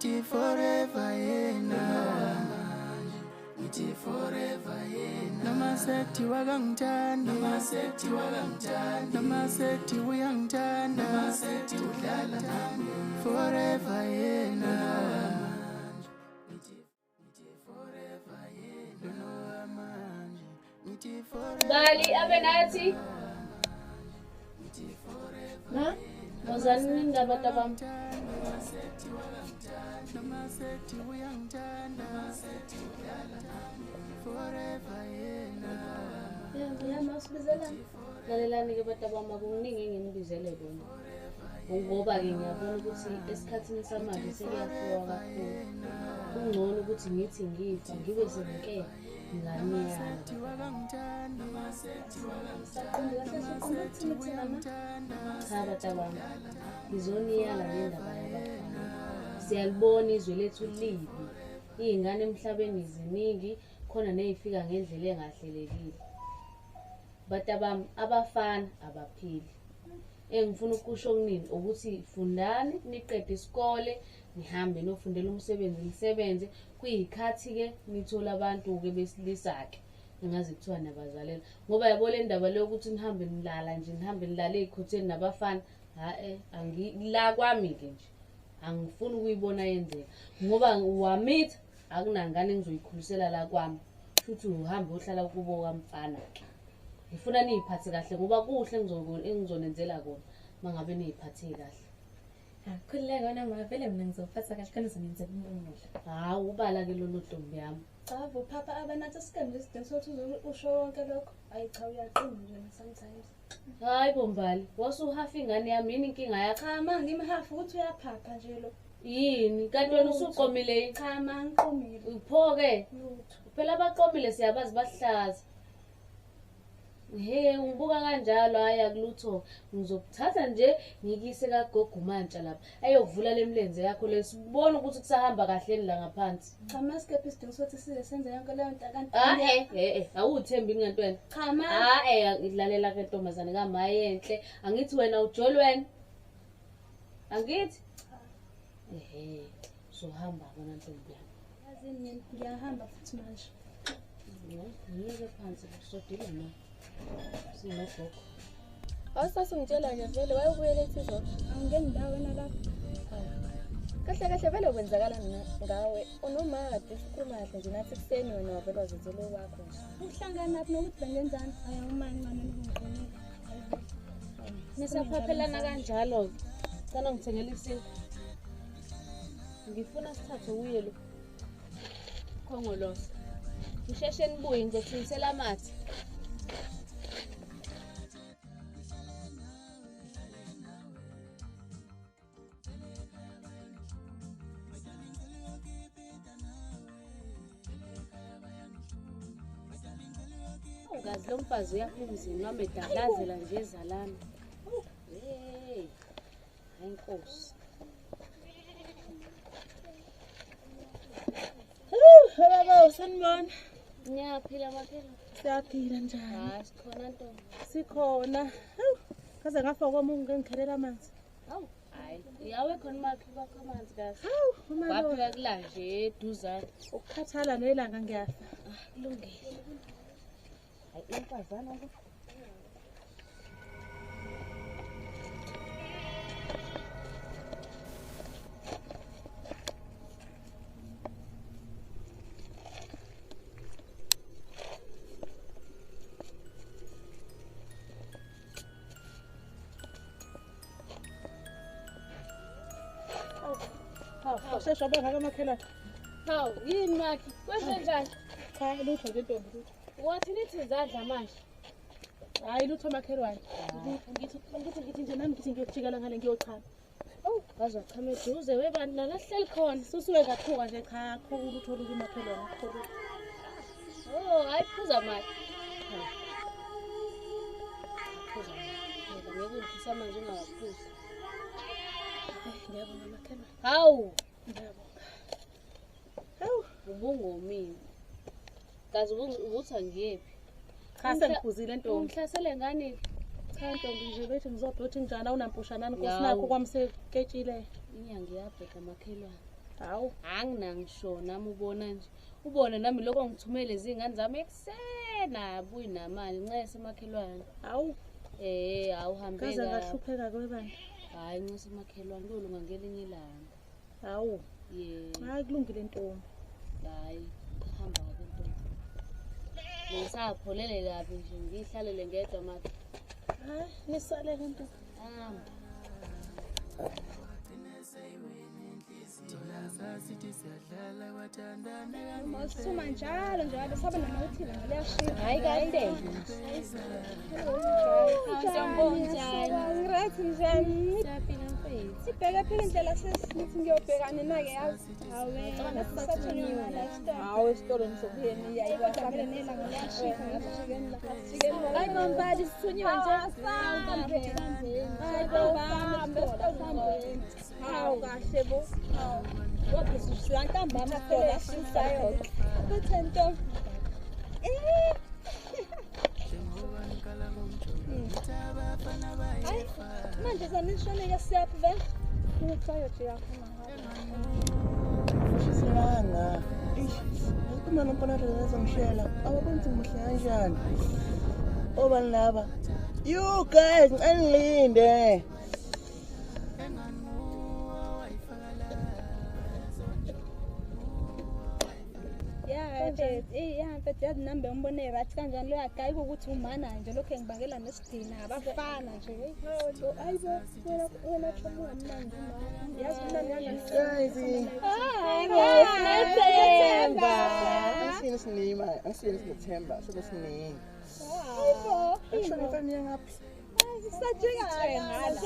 Ngithi forever yena, ngithi forever yena. Noma sekuthiwa kangithandi, noma sekuthiwa kangithandi, noma sekuthiwa uyangithanda, noma sekuthiwa udlala nami, forever yena. Ngithi forever yena, manje ngithi forever. Bali abe nathi. Ma? Wozani nini abantu abami? Lalelani-ke bantu abami, akukuningi enginibizele kona. Ngoba-ke ngiyabona ukuthi esikhathini samanje sekuyafiwa kakhulu. Kungcono ukuthi ngithi ngifa ngibe sengike nganiyala. Cha bantu abami, ngizoniyala ngendaba yabafana. Siyalibona izwe lethu libi. Iy'ngane emhlabeni ziningi, khona ney'fika ngendlela engahlelekile. Bantu abami, abafana abaphili. Engifuna ukusho kunini ukuthi fundani niqede isikole, nihambe niyofundela umsebenzi, nisebenze. Kuyikhathi-ke nithole abantu-ke besilisa-ke engaze kuthiwa nabazalela. Ngoba yabo le ndaba le yokuthi nihambe nilala nje, nihambe nilala ey'khotheni nabafana, hhayi, la kwami-ke nje angifuni ukuyibona yenzeka. Ngoba wamitha akunangane engizoyikhulisela la kwami. Futhi uhambe uyohlala kubo kamfana-ke. Ngifuna niy'phathe kahle ngoba kuhle engizonenzela kona uma ngabe niy'phathe kahle. Khululeka wena ma, vele mina ngizophatha kahle khona uzonenzela umuhle. Hawu, ubala-ke lolo ntombi yami. Cha bo phapha, abanathi sikambe isidingo sokuthi usho konke lokho. Hayi cha, uyaqina nje sometimes. Hayi bo Mbali, wasuhafa ingane yami, yini inkinga yakho? Cha ma, ngimhafa ukuthi uyaphapha nje lo. Yini? Kanti wena usuqomile yini? Cha ma, ngiqomile. Pho-ke? Lutho. Phela abaqomile siyabazi bahlaza. He, ungibuka kanjalo, hhayi akulutho. Ngizokuthatha nje ngikuyise kagogo uMantsha lapha. Ayovula le mlenze yakho le, sibone ukuthi kusahamba kahle la ngaphansi. Cha ma, sikephi isidingo sokuthi size senze yonke leyo nto kanti. Ah awuthembi ngento wena. Cha ma. Ah lalela ke ntombazane kaMayenhle. Angithi wena ujoli wena. Angithi? Ehhe, uzohamba bona ntombi yami. Yazi mina ngiyahamba futhi manje. Ngiyeke phansi sodile na. Sinogogo. Awusasungitshela-ke vele wayebuyele ethi izolo. Angingeni ndawo wena lapho. Kahle kahle vele kwenzakala ngawe. Unomadi sikhuluma kahle nje nathi ekuseni wena wavele wazenzela okwakho nje. Uhlangana phi nokuthi bengenzani? Hayi umancane ngiqinile. Nisaphaphelana kanjalo-ke. Cela ngithengele isinkwa. Ngifuna sithathe uye lo khongolose. Ngisheshe nibuye ngizothunisela amathe. Ungazi lo mfazi uyapha emzini wami edalazela nje ezalana. Hey, hayi inkosi. Baba, sanibona. Ngiyaphila maphela. Siyaphila njani? Hayi sikhona ntombi. Sikhona. Hawu, kaze ngafa kwami ngikhelela amanzi. Hawu, hayi. Yawe khona makhi bakho amanzi kahle. Hawu, uma Waphika kula nje eduzane. Ukukhathala nelanga ngiyafa. Kulungile. Hayi umfazana lo. Shesha bangaka makhelwane. Hawu, yini makhi? Kwenze njani? Cha, lutho nje ntombi lutho. Wathi nithi izandla manje. Hayi lutho makhelwane. Ngithi nje nami ngithi ngiyojikela ngale ngiyochama. Oh, bazochama eduze webantu la sihleli khona. Susuke ngathuka nje cha, akho ulutho olukumakhelwane akho lutho. Oh, hayi phuza mali. Phuza. Ngeke ungiphusa manje ungawaphuzi. Ngiyabonga makhelwane. Hawu. Ngiyabonga. Hawu, ubungomile. Kazi ubuthi angiyephi. Cha sengiphuzile ntombi. Ungihlasele ngani? Cha ntombi nje bethi ngizobheka ukuthi njani awunampushanani nkosi nakho kwami seketshile. Inyanga iyabheka makhelwane. Hawu. Anginangisho nami ubona nje. Ubona nami lokho ngithumele izingane zami ekuseni abuyi namali ncese makhelwane. Hawu. Awuhambe Kaze kabi. ngahlupheka kwebani. Hayi ncese makhelwane kuyolunga ngelinye ilanga. Hawu. Yebo. Hayi kulungile ntombi. Hayi hamba ke ntombi. Ngisapholele kabi nje ngihlalele ngedwa manje. Hayi nisale ke ntombi. Hamba. Masuma njalo nje besaba noma uthile ngaleyashiya. Hayi kahle. Siyabonga. Right njani? Siyaphila mfethu. Sibheke phela indlela sesithi ngiyobhekana nake yazi. Hawe, sathunyiwe lifestyle. Hawu esitolo nizobuye niya Kodwa vele nelanga liyashisa ngasijikeni la. Sijikeni la. Hayi mambali sithunyiwe nje. Hayi bambe sihambeni. Hawu kahle bo. Hawu. Kodwa sisila ntambama phela shisa yona. Kuthi ntombi. Hayi manje sanishoneke siyaphi vele? Ngicayojika khona ngapha. Shiselanga. Eish, kuma nomfana lezongishela. Awaboni ukuthi muhle kanjani. Obani laba? You guys ngilinde. Ya mfethu yazi nami bengibone right kanjani lo yagayi ukuthi umana nje lokho engibangela nesidina abafana nje. Hayibo wena chomo ngamnandi umama. Yazi mina Guys. Hayi Sinethemba. Angisini sinima, angisini sinethemba, sekusiningi. Hayibo. Actually mfana ngiyangaphi? Sajika ngala.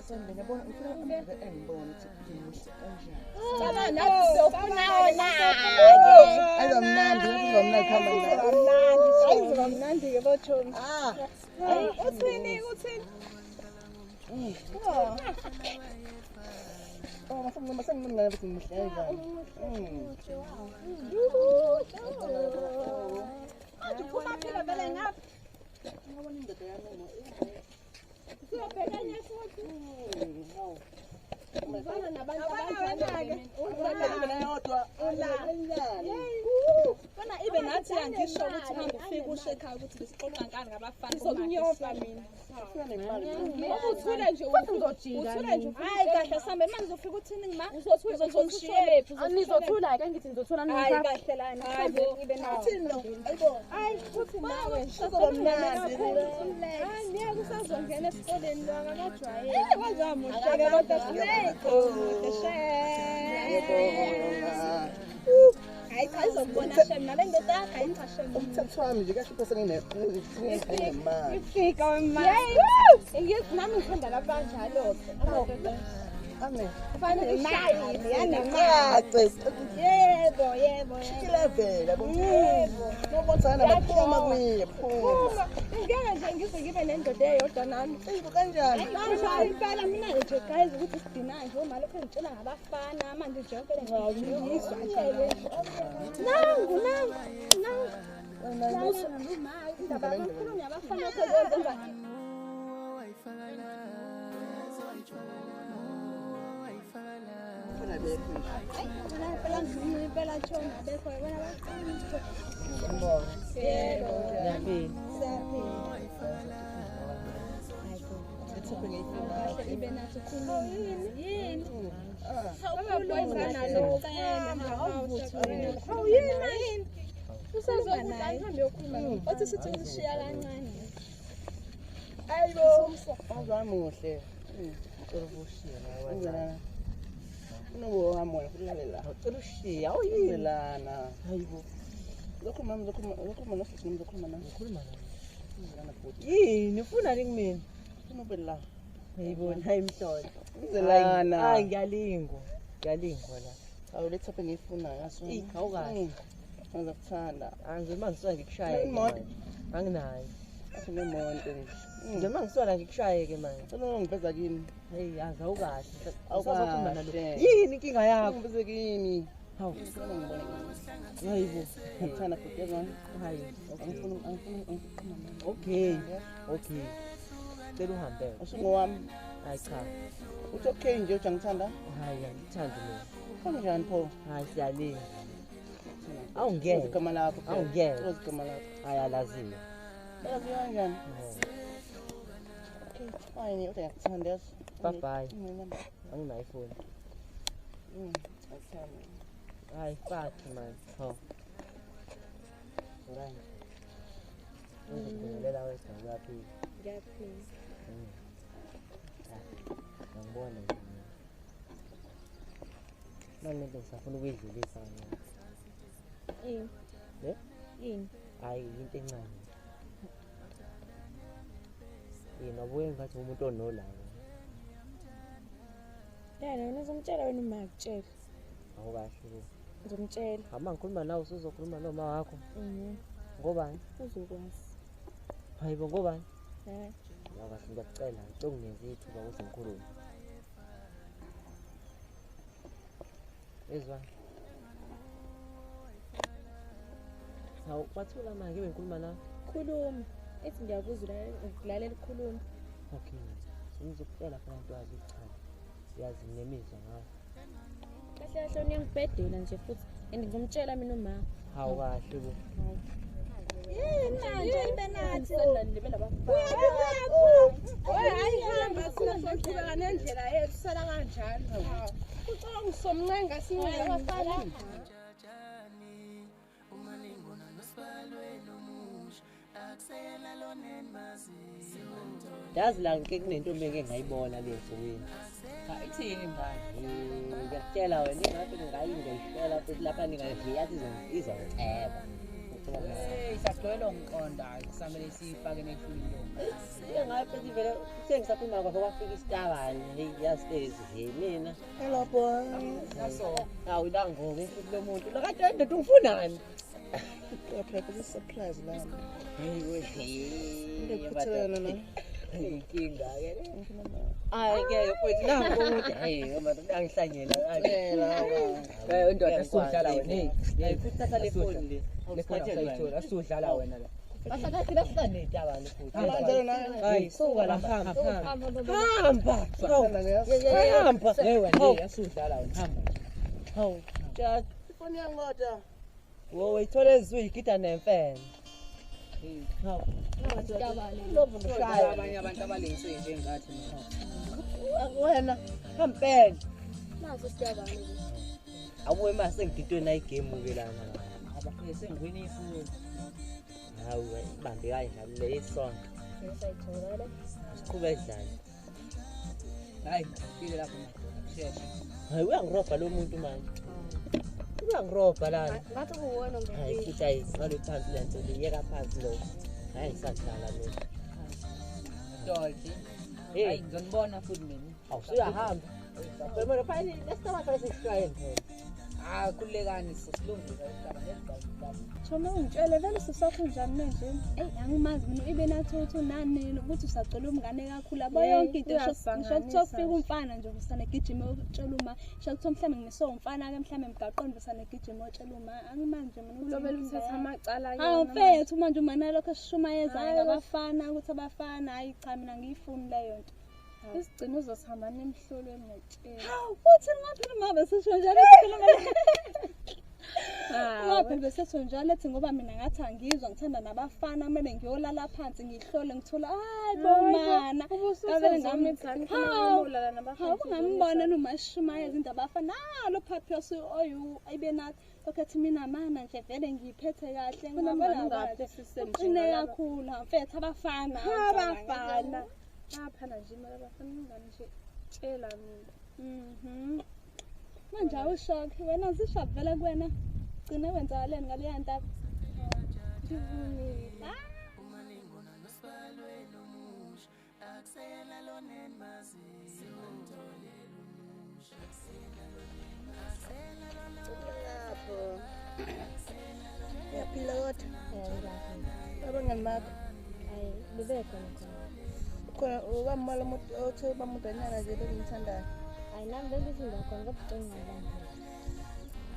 Sende ngiyabona ngifuna amadoda engibona ukuthi ngimuhle kanjani. Cala nathi siyofuna wena. Ayiba mnandi, uzoba mnandi khamba nawe. Mnandi, ayizoba mnandi ke bochomi. Ah, Uthini uthini? oh, masengimnandi ukuthi ngimuhle kanjani. Manje uphuma phela vele ngapha. Ngiyabona indoda yami mo. Siyobhekana futhi. Hawu. Uzwana nabantu abanjalo-ke. Mina yodwa. Kanjani? Fana ibe nathi angisho ukuthi uhambe ufike usho ekhaya ukuthi besixoxa ngani ngabafana. Ngizokunyofa mina. Ufuna nemali. Ngoba uthule nje Futhi ngizojika. uthule nje. Hayi kahle sambe manje uzofika uthini ngima? Uzothule Nizothula ke ngithi nizothula Hayi ningipha. kahle lana. Sambe ngibe nawe. Uthini lo? Ayibo. Hayi futhi nawe. Kuzoba mnandi. Hayi ngeke usazongena esikoleni lo akakajwayeli. Eh kwazamuhle kodwa snake. Ngiyabonga. Hayi cha izokubona shem nale ndoda yakho ayincha shem. Umthetho wami nje kahle senginemali. Ifika wema. Ngithi nami ngithanda labanjalo ke. Ame. Kufanele imali yanemali. Cace. Yebo yebo. Level yabo. Yebo. Nobonana baphuma kuye, phuma. Ngeke nje ngize ngibe nendoda eyodwa nami. Eyibo kanjani? Kanjani impela mina nje guys ukuthi sidina nje uma lokho ngitshela ngabafana manje nje yonke le ngiyizwa nje. Nangu nangu nangu. Wena Indaba kakhulu ngiyabafana lokho ufuna bekho nje. Impela ngizwe impela tshona bekho yabona baqinile. Ngibona. Yebo. Ngiyaphila. Siyaphila. Ethephe ngiyifuna. Kahle ibe nathi khuluma. Yini? Ah. Awukhuluma nalo. Hawu yini yini? Usazokudla ngihambe yokhuluma. Othi sithi usishiya kancane. Ayibo. Awuzamuhle. Ucela ukushiya nawe. Unzelana. Unobo wami wena ulalela. Ucela ushiya. Awuyini? Unzelana. Hayibo. Uzokhuluma nami, uzokhuluma nosisi nami, uzokhuluma nami. Ngikhuluma nawe. Unzelana bhuti. Yini ufuna ni kumina? Ufuna ube la. Hayibo hayi mhlolo. Unzelana. Hayi ngiyalingwa. Ngiyalingwa la. Awu le thephe ngiyifunayo yazi. Eyi, awukahle. Ngizakuthanda. Angizobe ngisuka ngikushaye. Imoto. Anginayo. Athi nemonto nje. Njengoba ngisuka ngikushaye ke manje. Cela ungiveza kimi. Hey yazi awukahle. Awukahle. Usazokhuluma nalo. Yini inkinga yakho? Ungiveze kimi. Hawu. Ngifuna ngibone. Hayibo. Ngikuthanda bhuti yezwa. Hayi. Angifuni angifuni angifuni. Okay. Okay. Cela uhambe. Usungowami. Hayi cha. Uthi okay nje uthi angithanda? Hayi angithandi mina. Kanjani pho? Hayi siyalinga. Awungeke. Igama lakho. Awungeke. Igama lakho. Hayi alaziwa. Alaziwa kanjani? Okay, fine, uthi ngiyakuthanda yazi. Bye bye. Anginayo ifoni. Hayi fuck man. Ho. Ngani? Ngizokubingelela wedwa uyaphila. Ngiyaphila. Ngibona nje. Manje ngisafuna ukuyidlulisa mina. Ini? Ne? Ini? Hayi into encane. Yini wabuye ngathi umuntu onolaka. Yana wena uzomtshela wena uma akutshela. Awukahle bo. Ngizomtshela. Hama ngikhuluma nawe usuzokhuluma noma wakho. Ngobani? Uzokwazi. Hayi bo ngobani? Eh. Awukahle ngiyakucela ngicela ungenze ithuba ukuze ngikhulume. Ezwa. Hawu wathula manje ngikhuluma nawe. Khuluma. Ethi ngiyakuzwa ngikulalela ukukhuluma. Okay. Ngizokutshela phela ntwazi cha. Yazi nginemizwa ngawe. Kahle kahle uyangibhedela nje futhi and ngizomtshela mina uma. Hawu kahle bo. Yini manje ibe nathi. Hayi hamba sizoqhubeka nendlela yethu sala kanjalo. Ucela ngisomncenga sincenga abafana. Yazi la ngike kunentombi engeke ngayibona le ensukwini. Cha ithini mbali? Ngiyakutshela wena ingathi ngingayihlola futhi lapha ningayiyathi izongiceba. Hey, sagcwele ngiqonda kusamele siyifake nehlwini lo. Ngayo futhi vele sengisaphuma kwakho kwafika isitabane yazi lezi mina. Hello boy. Naso. Hawu la ngoke futhi lo muntu. Lakade ndoda ungifunani? Phela kuyi surprise la. Hayi Ngikuthela na. Inkinga ke le. Hayi ke futhi nangu umuntu hey ngoba angihlanyela. Eh ndoda asudlala wena. Hey futhi thatha le phone le. Le phone asayithola asudlala wena la. Basakathi lasinetabane futhi. Hayi suka la hamba. Hamba. Hamba. Hey wena asudlala wena hamba. Hawu. Tjat. Ifoni yami kodwa. Wo uyithola ezuyigida nemfene. Hawu. Lobo mshaya abanye abantu abalengiswe nje ngathi mina. Wena hampela. Naso siyabani. Abuye mase ngididwe na igame ke lana. Abafike sengwini ifuni. Hawu ibambe kanjani le isonto. Ngisayithola. Siqhubeka idlala. Hayi, ngifike lapho madoda kusheshe. Hayi uyangirobha lo muntu manje. Uyangirobha lana. Ngathi kuwona ngempela. Hayi futhi ayiqale phansi lento liyeka phansi lokho. Hayi ngisadlala mina. Dodge. Hayi ngizonibona futhi mina. Awusuyahamba. Phela phela lesitaba sesishayeni phela. Ah kulekani sisilungisa isitaba nesigaba. Choma ungitshele vele usisakho njani manje? Ey angimazi mina ibe nathi uthi unani ukuthi usagcwele umngane kakhulu abo yonke into ngisho kuthiwa kufika umfana nje usane gijima utshela uma ngisho kuthiwa mhlawumbe ngiso umfana ke mhlawumbe emgaqweni usane gijima utshela uma angimazi nje mina ulobela uthatha amacala yona. Hawu mfethu manje umana lokho esishumayeza ngabafana ukuthi abafana hayi cha mina ngiyifuni leyo nto. Isigcino uzosihamba nemhlolweni ngiyakutshela. Hawu futhi ngaphela uma besisho njalo sikhuluma. Ngaphela besesho njalo ethi ngoba mina ngathi angizwa ngithanda nabafana kumele ngiyolala phansi ngihlole ngithola hayi bomana. Ngavele ngamthanda nabafana. Hawu ungambona noma eshumayeza indaba abafana nalo phaphi oyu ayibe nathi. Lokho mina mana nje vele ngiyiphethe kahle ngabona ngathi uqine kakhulu mfethu abafana. Abafana. Baphana nje imali abafana ingane nje tshela mina. Manje awushock wena zisha vele kuwena. Gcina wenzakaleni ngaleya ntaba. Ngivumile. Lapho. Uyaphila kodwa? Abangani bakho? Hayi, bebekhona khona. Khona ubamala umuntu othe ubamudanyana nje bengimthandayo. Hayi nami bengithi ngiyakhona kodwa ngingabamba.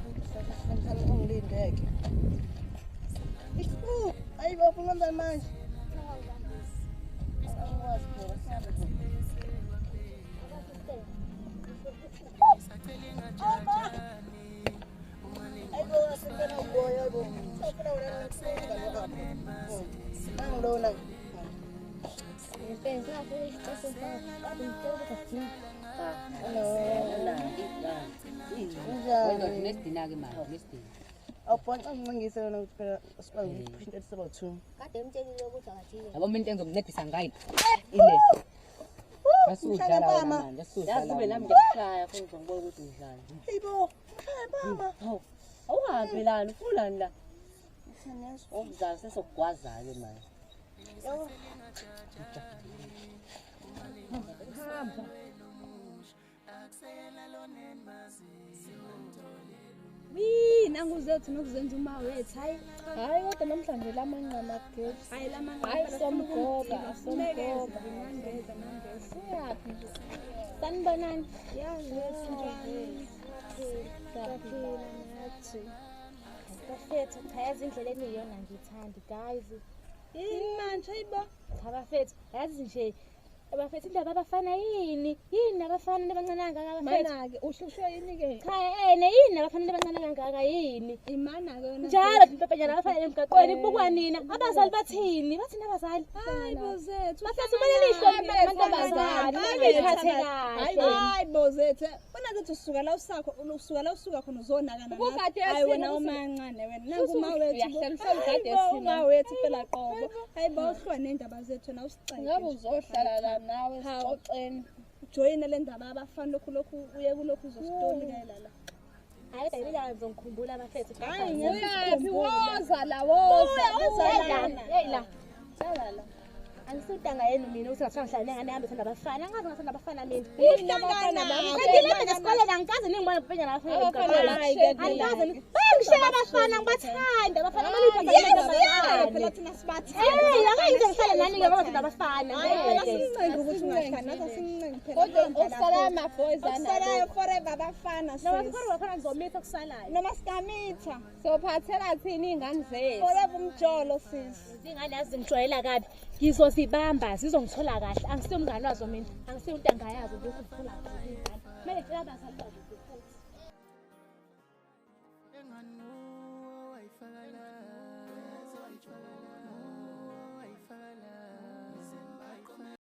Ngithanda ungilindeke. Ayi bafuna kanjani manje? Angikwazi phela singabe. Nesidina-ke manje nesidina. Awubhonxa ngincingise wena ukuthi phela sikwazi ukuphusha into ethi saba-two. Kade emtshelile ukuthi akathile. Yabo mina into engizomncedisa ngayo ile. Asudlala wena manje, asudlala. Yazi ube nami ngikushaya futhi ngizongibona ukuthi ngidlala. Hayibo, mshaya mama. Hawu, awuhambi lana, ufunani la? Umzali sesokugwaza-ke manje. Hamba. Wii, nanguzethu nokuzenza uma wethu. Hayi cha. Hayi kodwa namhlanje lamanqama akugezi. Hayi lamanqama. Hayi somgoba, somgoba. Nangeza, nangeza. Uyaphi nje? Sanibonani. Ya, njani? Siyaphila nathi. Bafethu, cha yazi indlela eniyona ngiyithandi guys. Yini manje hayibo? Cha bafethu, yazi nje bafethu indaba abafana yini? Yini abafana abancane kangaka bafethu? Mana-ke uhlushwe yini-ke? Cha ene yini abafana abancane kangaka yini? Imana-ke wena. Njalo ngipepenyana abafana emgaqweni kubukwa nina. Abazali bathini? Bathini abazali? Hayi bo zethu. Bafethu kumele nihloniphe amantombazane, niphathe kahle. Hayi bo zethu. Wena zethu usuka la usakho, usuka la usuka khona uzonakana. Ubukade Hayi wena yasini umancane wena. Nangu uma wethu. Uyahlala uhlala ukade Hayi bo, yasini. uma wethu phela qobo. Hayi bo uhlwa nendaba zethu wena usiceke. Ngabe uzohlala la nawe sixoxeni. Joyina le ndaba abafana lokhu lokhu uye kulokhu uzositolikela la. Hayi baby ngizongikhumbula bafethu. Hayi ngeke Uyaphi? Woza la, woza. Woza lana. Hey la. Hlala la. Angisutanga yenu mina ukuthi ngathiwa ngihlala nengane yami ethanda abafana. Angazi ngathanda abafana mina. Uhlangana Ngilapha nje esikoleni angikaze ningibone ngipenyana abafana Abafana emgaqweni. bakushedela. Angikaze bayangishela abafana ngibathanda abafana kumele phela thina sibathanda. Hey, angeke ngize ngihlale nani ke ngoba thanda abafana. Hayi phela Ngeke. sincenga ukuthi ungahlali nathi asincengi phela. Kodwa okusalayo ama-boys Okusalayo anabo. forever abafana Noma sis. kukhona abafana ngizomitha okusalayo. Noma singamitha. Sophathela thina iy'ngane zethu. Forever umjolo sis. Izingane yazi ngijwayela kabi. Ngizozibamba, zizongithola kahle. Angisiyo umngane wazo mina. Angisiyo intanga yazo ngizozithola kahle izingane. Kumele ngitshele abazali bazo futhi.